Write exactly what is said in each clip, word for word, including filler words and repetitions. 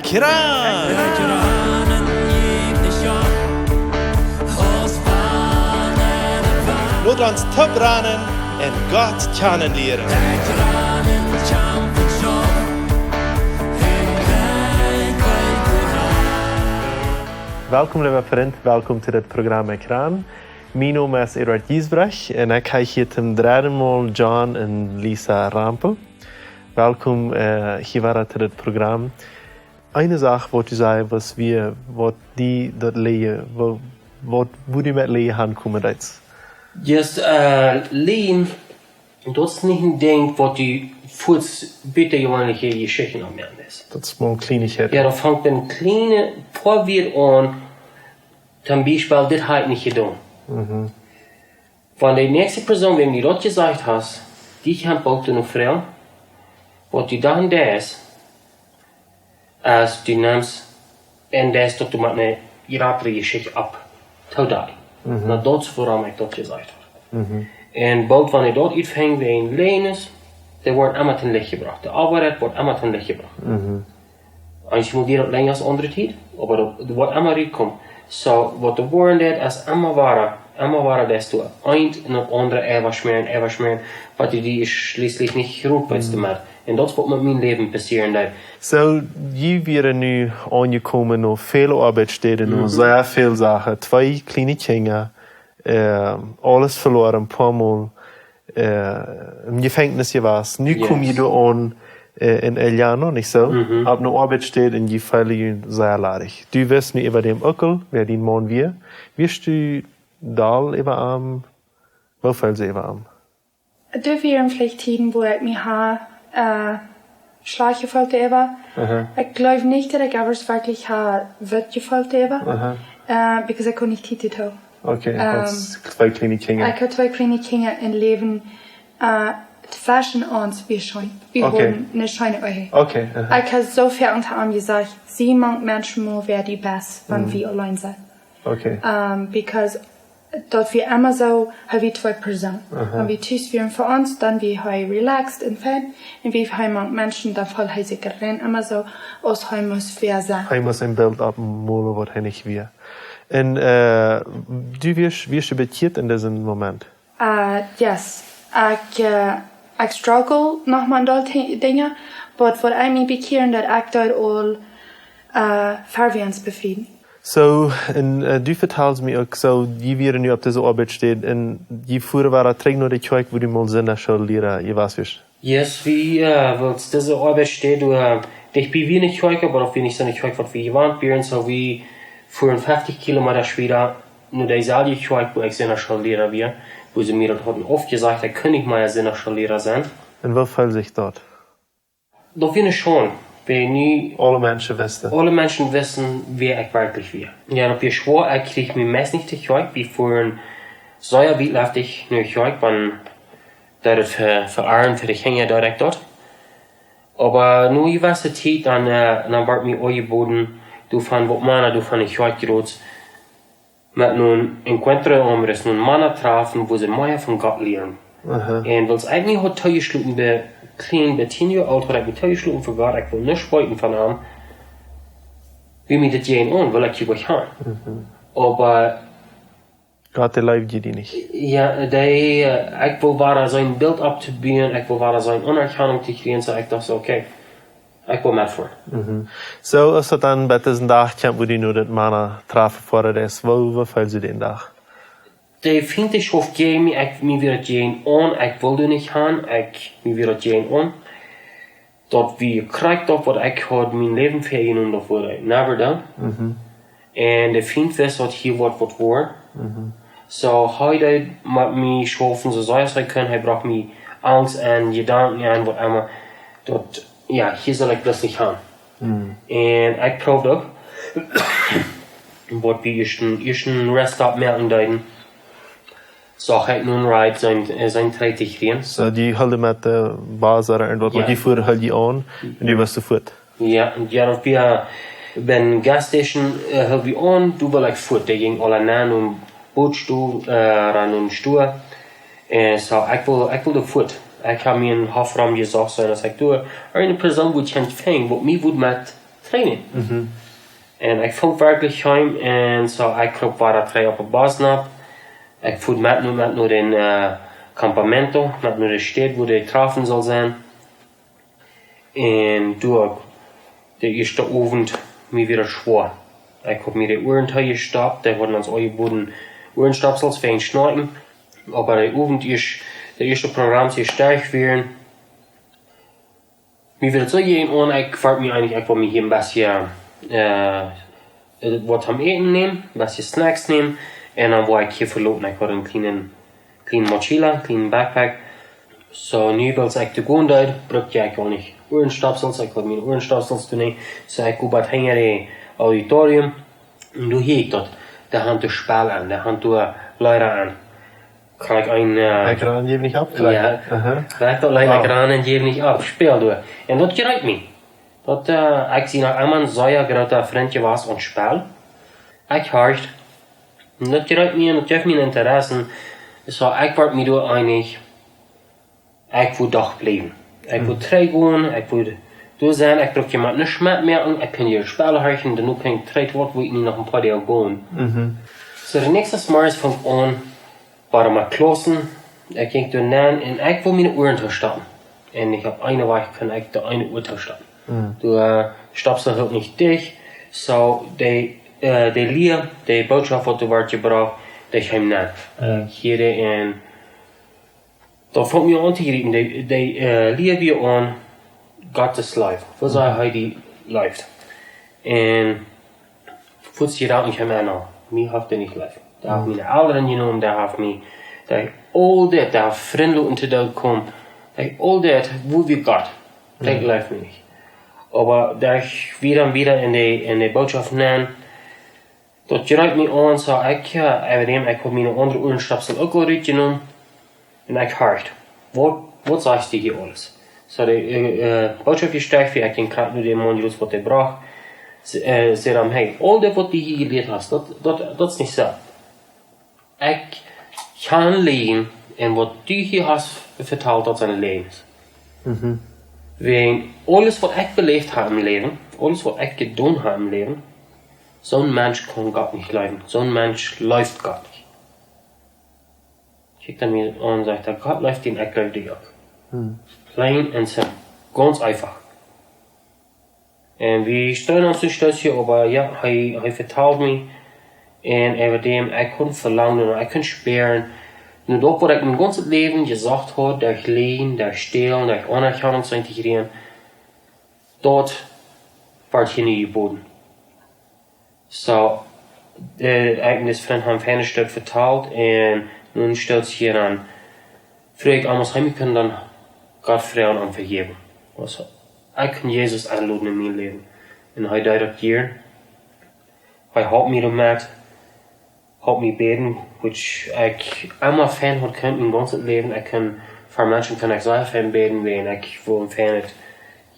Kran! Lot ons toop ranen un Gott kjanen lieren. Welkom, leewa Frint, welkom to dit Programm Ekran. Mien Nomen es Eduard Giesbrecht un ekj hab hia toom dredden Mol John un Lisa Rempel. Welkom, äh, hia wada to dit Programm. Eene Sach, waut du säd, wia, waut die daut Läwen, waut, waut, woo du met Läwen aunkomen deist. Just, äh, Läwen, daut es nich een Dinkj, waut du fuaz bie de jeweenelje Jeschichten aunmoakst. Daut es mau eene Kjleenichkjeit. Jo, daut fangt een kjlienet poa Wieed aun. Toom Biespel, dit hab ekj nich jedonen. Mhm. Wan de näakjste Persoon, wäm du daut jesajcht hast, die kjemt boolt no froagen, waut du dan deist, aus du nemst un deist daut du met eene jratre Jeschicht opp to dee. Mhm. Na, daut es wuarom ekj daut jesajcht hab. Mhm. Un boolt, wan ekj daut utfunk, wäajen Läwen, dee woaren emma toom Licht jebrocht. De Woarheit woat emma toom Licht jebrocht. Mhm. Eenjemol diet daut lenja aus aundre Tiet, oba daut, daut woat emma rutkomen. Soo, waut de Woarheit es, es emma wada, emma wada, daut du eent un daut aundre äwaschmäaren, äwaschmäaren, waut du die schlieslich nich rutbest doamet. Un daut es waut met mien Läwen passieren deed. Soo, jie wieren nu aunjekomen no väl Oabeitstäden, no sea väl Sachen, twee kjliene Kjinja, äh, aules veloaren, poa Mol, äh, em Jefenkjnis jewast. Nu kom jie doa aun, äh, en El Llano, nich soo? Mhm. Opp eene Oabeitsstäd un jie feelen junt sea ladich. Du wist nu äwa däm Onkel, wäa dien Maun wia. Wist du doll äwa am? Woo feelst du äwa am? Doa wieren veleicht Tieden, wua ekj mie ha, äh, schlajcht jefeelt äwa. Aha. Ekj jleew nich, daut ekj ever werkjlich ha woo jefeelt äwa. Aha. Äh, because ekj haud nich Tiet doatoo. Okay, ähm, aus twee kjliene Kjinja. Ekj haud twee kjliene Kjinja un Läwen, äh, tweschen ons wia scheen. Wie hauden eene scheene Ehe. Okay, aha. Ekj hab soo väl aun am jesajcht, sie mank Menschen mea wäa du best, wan wie auleen sent. Okay. Ähm, because daut wia emma soo, hee wia twee Persoonen. Aha. Wan wie tus wieren fa ons, dan wia hee relaxed un fein. Un wan hee mank Menschen, dan feeld hee sikj emma soo, aus hee must wäa sennen. Hee must een Bilt oppmolen, waut hee nich wia. Un, äh, du wieescht, wieescht du bekjieet en disen Moment? Äh, yes. Ekj, äh, ekj struggle noch met doll Ti-, Dinja, oba waut ekj mie bekjieed, daut ekj doa aul, äh, ver wie ons befrieden. Soo, un, äh, du vetalst mie uk, soo, jie wieren nu opp dise Oabeitsstäd un jie fuaren wada trigj no de Kjoakj, wua du mol Sindachschoolliera jewast best. Yes, wie, äh, wiels dise Oabeitsstäd, äh, dicht bie wia eene Kjoakj, oba daut wia nich soone Kjoakj, waut wie jewant wieren, soo wie fuaren feftig Kilometa wieda no deeselwje Kjoakj, wua ekj Sindachschoolliera wia, wua see mie daut hauden aufjesajcht, ekj kunn nich mea Sindachschoolliera sennen. Un woo feeld sikj daut? Daut wia eene Schaund, wan nu aule Menschen wisten. Aule Menschen wisten, wäa ekj werkjlich wia. Jo, daut wia schwoa, ekj kjrieech mie meist nich to Kjoakj, wie fuaren sea wietläftich no Kjoakj, wan daut fa, fa Oaren, fa de Kjinja, daut ekj daut. Oba no eene jewesse Tiet, dan, äh, dan wort mie aunjeboden, doavon, waut Mana doavon en Kjoakj jrod met no een encuentro de hombres, no een Mana-Trafen, wua see mea von Gott lieren. Aha. Un wiels ekj mie haud toojeschloten, bie kjlien, bie tieen Joa oolt, haud ekj mie toojeschloten fa Gott, ekj wull nuscht weeten von am, wia mie daut jäajenaun, wull ekj hia wajch gonen. Mhm. Oba Gott, dee leewd die nich. Jo, dee, äh, ekj wull wada sien Bilt oppbuen, ekj wull wada siene Aunerkjanunk kjrieen, soo ekj docht soo, okay, ekj wull metfoaren. Mhm. Soo, aus daut dan bie disen Dach kjeem, wua du no daut Mana-Trafen foaren deist, woo, woo feelst du dän Dach? De Fient, dee schauft jäajen mie, ekj, mie wia daut jäajenaun, ekj wull doa nich gonen, ekj, mie wia daut jäajenaun. Daut wia krakjt daut, waut ekj haud mien Läwen väajenomen, daut wudd ekj never doonen. Mhm. Un de Fient wist, daut hia waut, waut wia. Mhm. Soo, hee deed met mie schaufen, soo sea aus hee kunn. Hee brocht mie Angst un Jedanken aun, waut emma. Daut, jo, hia saul ekj bloos nich gonen. Mhm. Un ekj proowd uk, waut wie ieescht een, ieescht een Rest-Stop moaken deeden, sach ekj no een Ride sien, äh, sien Trajekt kjrieen. Soo, dee hilden met de Bus ooda irjentwaut, waut Jo. dee fuaren, hilden dee aun un dee wisten fuat. Jo, un jo, daut wia, äh, bie eene Gasstation, äh, hilden dee aun, doa wull ekj fuat. Dee jinkj aula no een Bootstool, äh, no een Stool. Un soo, ekj wull, ekj wull doa fuat. Ekj hab mie een Hoff rom jesocht, soo aus ekj doa eene Persoon wudd kjennen finjen, waut mie wudd met Training. Un ekj funk werkjlich heim un soo, ekj kroop wada trigj opp de Bus nopp. Ekj fua met no, met no dän, äh, campamento, met no de Städ, wua de Trafen sull sennen. Un doa, de ieeschte Owent, mie wia daut schwoa. Ekj haud mie de Uaren toojestoppt, dee hauden ons aunjebooden Uarenstöpsels fa Schnorkjen. Oba de Owent ieescht, de ieeschte Programms ieescht derch wieren, mie wia daut soo jäajenaun, ekj wort mie eejentlich, ekj wull mie hia een bät, äh, äh, waut toom Äten nämen, een bät Snacks nämen. Un dan wull ekj hia veloten. Ekj haud eene kjliene, kjliene Mochila, een kjlienen Backpack. Soo, nu wiels ekj doa gonen deed, brukt ekj uk nich Uarenstöpsels, ekj haud miene Uarenstöpsels doa nich. Soo, ekj go bat hinja daut Auditorium. Un doa hieed ekj daut. Dee hauden doa Spell aun, dee hauden doa Leeda aun. Krakjt een, äh, Ekj ran, jeff nich opp, jo, krakjt. Aha. Krakjt daut Leet, wow, Ekj ran un jeff nich opp, späld doa. Un daut jreep mie. Daut, äh, ekj sie noch emma een sea groota Frint jewast von Spell. Ekj horcht. Un daut jreep mie un daut jeef mie Interesse. Soo, ekj wort mie doa eejentlich, ekj wull doch bliewen. Ekj wull, mhm, trigj gonen, ekj wull doa sennen, ekj brukt hia mau nuscht met mea, ekj kunn hia Spell horchen, dan kunn ekj trigj, waut wull ekj nu noch een poa Doag gonen. Mhm. Soo, de näakjste Morjes funk aun, wia mie klossen, ekj jinkj doa nenn un ekj wull miene Uaren toostoppen. Un ekj haud eene Wäakj kunn ekj de eene Ua toostoppen. Mhm. Doa, äh, Stöpsel hilt nich dicht, soo, de, äh, de Lia, de Bootschoft, waut doa wort jebrocht, dee kjeem nenn. Mhm. Hia dee un daut funk mie aun to jriepen, dee, dee, äh, Lia wia aun Gott sien Läwen. Woo sea, mhm, hee die leeft. Un fuaz jie daut nich emma no, mie haft hee nich leef. Dee haft, mhm, miene Elren jenomen, dee haft mie, dee aul dit, dee haft Frind loten to Doot komen. Dee aul dit, wua wia Gott? Dee, mhm, leeft mie nich. Oba doa wia dan wada en de, en de Bootschoft nenn, daut jreep mie aun, soo ekj, äh, äwa däm, ekj haud miene aundre Uarenstöpsel uk aul rutjenomen. Un ekj horcht. Waut, waut sajcht dee hia aules? Soo, de, äh, äh, Bootschoft jestrecht, woo ekj en krakjt no dän Maun jleewd, waut dee brocht. S-, äh, säd am, hey, aul dit, waut du hia jelieet hast, daut, daut, daut es nich soo. Ekj kaun läajen, un waut du hia hast vetalt, daut sent Läajes. Mhm. Wäajen aules, waut ekj beläft hab em Läwen, aules, waut ekj jedonen hab em Läwen, soon Mensch kaun Gott nich leewen. Soon Mensch leeft Gott nich. Kjikjt hee mie aun un sajcht, Gott leeft die un ekj leew die uk. Mhm. Plain and simple. Gaunz eefach. Un wie stonen ons nich stolt hia, oba jo, hee, hee vetald mie. Un äwa däm, ekj kunn velangen un ekj kunn spieren. Nu daut, waut ekj mien gaunzet Läwen jesocht haud, derch Läajen, derch Stälen, derch Aunerkjanunk sennen to kjrieen, daut wort hia nu jebooden. Soo, äh, ekj un dis Frint haben feine Stekj vetalt un nu stonen see hia aun. Froag ekj am, aus hee mie kunn dan Gott froagen om Vejäwunk. Aus ekj kunn Jesus enloden en mien Läwen. Un hee deed daut hia. Hee holp mie doamet, holp mie bäden, waut ekj emma fein haud kunt mien gaunzet Läwen. Ekj kunn, fa Menschen kunn ekj sea fein bäden, wäajen ekj wull fein,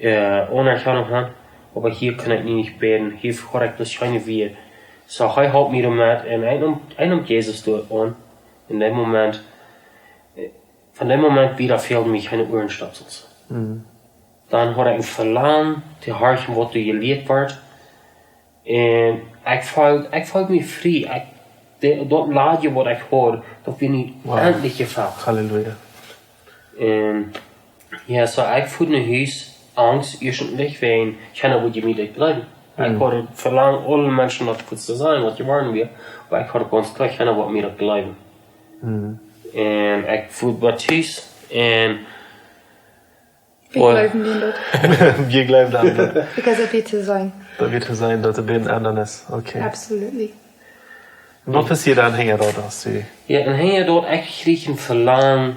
äh, Aunerkjanunk haben. Oba hia kunn ekj nich bäden, hia haud ekj bloos kjeene Wieed. Soo, hee holp mie doamet un ekj neem, ekj neem Jesus doa aun. En dän Moment, äh, von dän Moment wada fäld mie kjeene Uarenstöpsels. Mhm. Dan haud ekj een Velangen to horchen, waut doa jelieet wort. Un ekj feeld, ekj feeld mie frie. Ekj, de, daut Ladje, waut ekj haud, daut wia nu, wow, endlich jefelt. Halleluja. Un jo, soo ekj fua no Hus, angst, ieeschtlich, wäajen ekj kunn nich jemieetlich bliewen. Ekj, mhm, haud daut Velangen, aule Menschen daut fuaz to sajen, waut jeworden wia, oba ekj haud gaunz kloa, ekj kunn nich jemieetlich bliewen. Mhm. Un ekj fua bat Hus un wie, well, jleewen aun daut. Wie jleewen aun daut. Because daut wia to sennen. Daut wia to sennen, daut doa bäden aundasch es. Okay. Absolutely. Un waut passieed dan hinja daut, aus du... Jo, un hinja daut, ekj kjrieech een Velangen,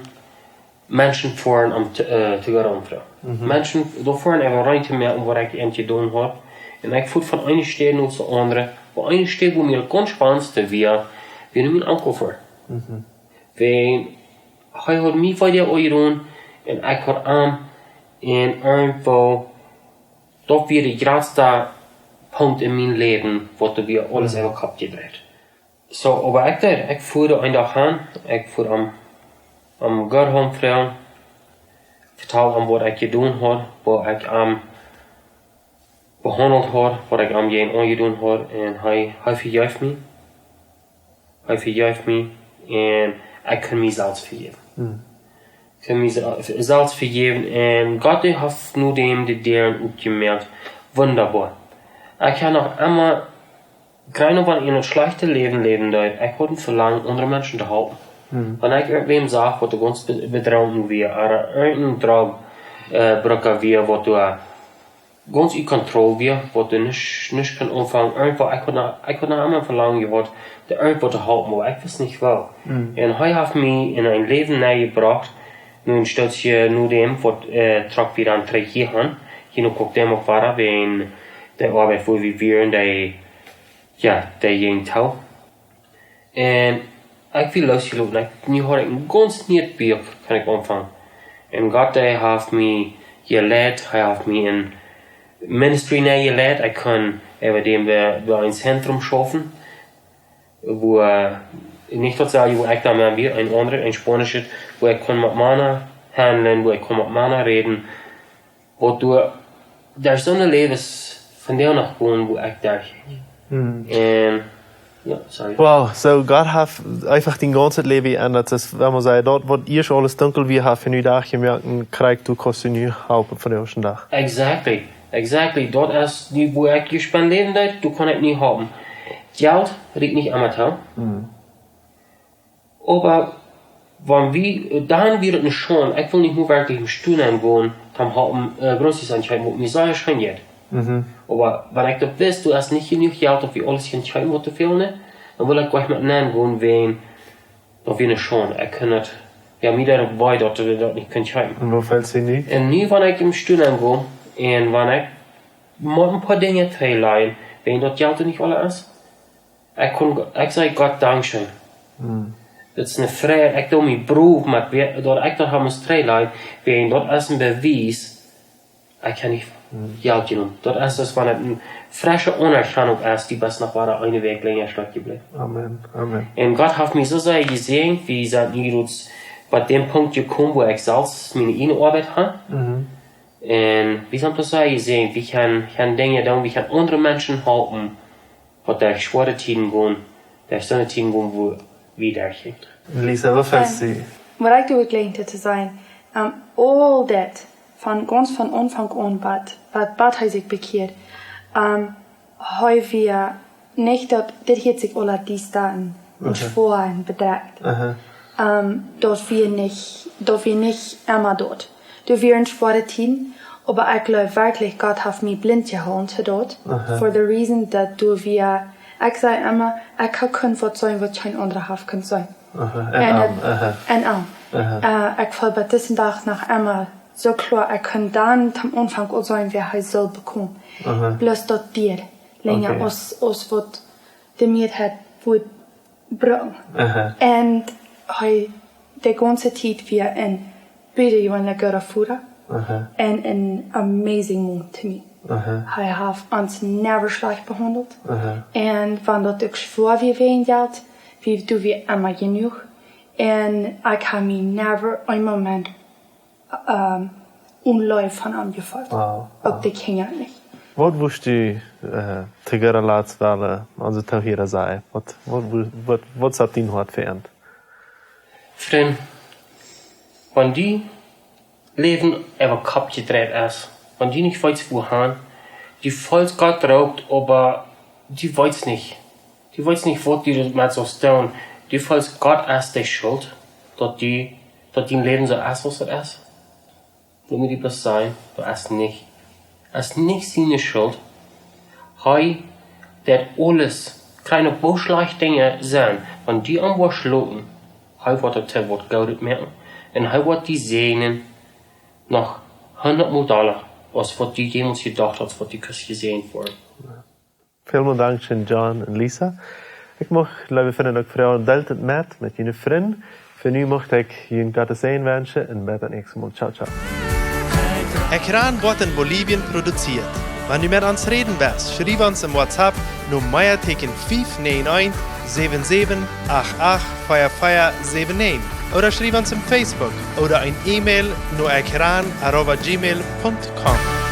Menschen foaren om to, äh, to Gott aunfroagen. Mhm. Menschen doafäa äwa rein to moaken, waut ekj an jedonen haud. Un ekj fua von eene Städ no de aundre, oba eene Städ, wua mie daut gaunz spannendste wia, wia no mienen Onkel foaren. Mhm. Wäajen hee haud mie wada aunjeroden un ekj haud am, un irjentwoo, daut wia de jratsta Punkt en mien Läwen, waut doa wia aules, mhm, äwa Kopp jedreit. Soo, oba ekj deed, ekj fua doa een Dach han, ekj fua am, am Gott aunfroagen, vetald am, waut ekj jedonen haud, woo ekj am behaundelt haud, waut ekj am jäajen aunjedonen haud. Un hee, hee vejeef mie. Hee vejeef mie. Un ekj kunn mie selfst vejäwen. Kunn mie se-, selfst vejäwen. Un Gott, dee haft nu däm de Däaren opjemoakt. Wundaboa. Ekj hab noch emma, krakjt wan ekj en daut schlajchte Läwen läwen deed, ekj haud een Velangen, aundre Menschen to halpen. Wan ekj irjentwäm sach, waut doa gaunz be-, bedrunken wia, ooda irjent een Drog, äh, Bruka wia, waut doa gaunz ut Kontroll wia, waut doa nich, nich kunn aunfangen, irjentwaut, ekj haud noch, ekj haud noch emma een Velangen jehaut, dee irjentwaut to halpen, oba ekj wist nich woo. Un hee haft mie en een Läwen nenjebrocht, nu een Stootje no däm, waut, äh, trock wie dan trigj hia han. Hia no kjikj däm uk wada, wäajen de Oabeit, wua wie wieren, dee, jo, dee jinkj too. Un ekj wia loosjeloten. Ekj, nu haud ekj een gaunz nieet Buak, kunn ekj aunfangen. Un Gott, dee haft mie jeleit, hee haft mie en Ministry nenjeleit. Ekj kunn äwa däm bie, bie een Zentrum schaufen, wua, äh, nich daut selwje, wua ekj dan wia, een aundret, een Spaunischet, wua ekj kunn met Mana haundlen, wua ekj kunn met Mana räden. Waut doa, doa sent soone Läwes vondoag noch gonen, wua ekj doa jinkj. Un, jo, sorry. Wow, soo Gott haft eefach dien gaunzet Läwen jeendat. Daut es, wan maun sajcht, daut waut ieescht aules dunkel wia, haft hee nu Dach jemoakt, un krakjt doa kaust du nu halpen vondoag dän Dach. Exactly, exactly. Daut es nu, wua ekj jespänt läwen deed, doa kaun ekj nu halpen. Jelt rieekjt nich emma too. Oba wan wie, dan wia daut eene Schaund, ekj wull nich mol werkjlich em Stua nengonen, toom halpen, äh, Groceries enkjeepen, waut mie sea scheen jeit. Oba wan ekj daut wist, doa es nich jenuach Jelt, daut wie aules kjennen kjeepen, waut wie wellen, dan wull ekj nich met nengonen, wäajen daut wia eene Schaund. Ekj kunn daut, jo, mie deed daut wee, daut wie daut nich kunnen kjeepen. Un woo feelt sikj nu? Un nu, wan ekj em Stua nengo, un wan ekj mott een poa Dinja trigj lajen, wäajen daut Jelt nich aules es, ekj kunn, ekj saj Gott Dankscheen. Daut es eene Freid, ekj doo mie brow, oba wie-, daut ekj daut hab must trigj lajen, wäajen daut es een Bewies, ekj hab nich Jelt jenomen. Daut es, daut es wan et eene fresche Aunerkjanunk es, dee best noch wada eene Wäakj lenja stoakj jebläwen. Amen, amen. Un Gott haft mie soo sea jesäajent, wie sent nu jrods bie däm Punkt jekomen, wua ekj selfst miene ieejne Oabeit hab. Un wie sent soo sea jesäajent, wie kjennen, kjennen Dinja doonen, wie kjennen aundre Menschen halpen, waut derch schwoare Tieden gonen, derch soone Tieden gonen, wua wie derch jinjen. Lisa, waut feelst du? Waut ekj doa jlikj to sajen, ähm, aul daut, von gaunz von Aunfank aun, bat, bat, bat hee sikj bekjieed, ähm, hee wia nich daut, dit hieet sikj aula diestaten un schwoa un bedrekjt. Ähm, daut wia nich, daut wia nich emma daut. Doa wieren schwoare Tieden, oba ekj jleew werkjlich, Gott haft mie blint jehoolen to daut. For the reason daut doa wia, ekj saj emma, ekj hab kunt waut seenen, waut kjeen aundra haft kunt seenen. En aun. Äh, ekj feel bat disen Dach noch emma soo kloa, ekj kunn dan toom Aunfank aul seenen, woo hee sull bekomen. Bloos daut dieed lenja aus, aus waut de Mearheit wudd brucken. Un hee, de gaunze Tiet wia een butajeweenlich gooda Voda un een amazing Maun to mie. Hee haft ons never schlajcht behaundelt. Un wan daut uk schwoa wia wäajen Jelt, wie, doa wia emma jenuach. Un ekj hab mie never een Moment ähm, Onleew von am jefeelt. Uk de Kjinja nich. Waut wurscht du, äh, to gooda latst wellen onse Toohiera sajen? Waut, waut, waut, waut es opp dien Hoat fa an? Frint, wan dien Läwen äwa Kopp jedreit es, wan du nich weetst, wua han, du feelst Gott roopt, oba du weetst nich, du weetst nich, waut du doamet saust doonen. Du feelst, Gott es de Schult, daut du, daut dien Läwen soo es, aus et es. Lot mie die bloos sajen, daut es nich, es nich siene Schult. Hee deit aules, kjliene Boschlach Dinja sennen, wan du am woascht loten, hee woat daut to waut Goodet moaken. Un hee woat die säajnen noch hundat Mol dolla, aus waut du jemols jedocht hast, waut du kaust jesäajent woaren. Välmol dankscheen, John un Lisa. Ekj mucht, leewe Frind un Froagen, deelt et met, met june Frind. Fa nu mucht ekj junt Gott sienen Säajen wenschen un bat daut näakjste Mol. Ciao, ciao. Ekjran woat en Bolivien produzieet. Wan du met ons räden west, schriew ons em WhatsApp no Meateeken fief näajen eent, säwen säwen, acht acht, vea vea säwen näajen. Ooda schriew ons em Facebook ooda een E-Mail no ekjran arroba gmail punkt com.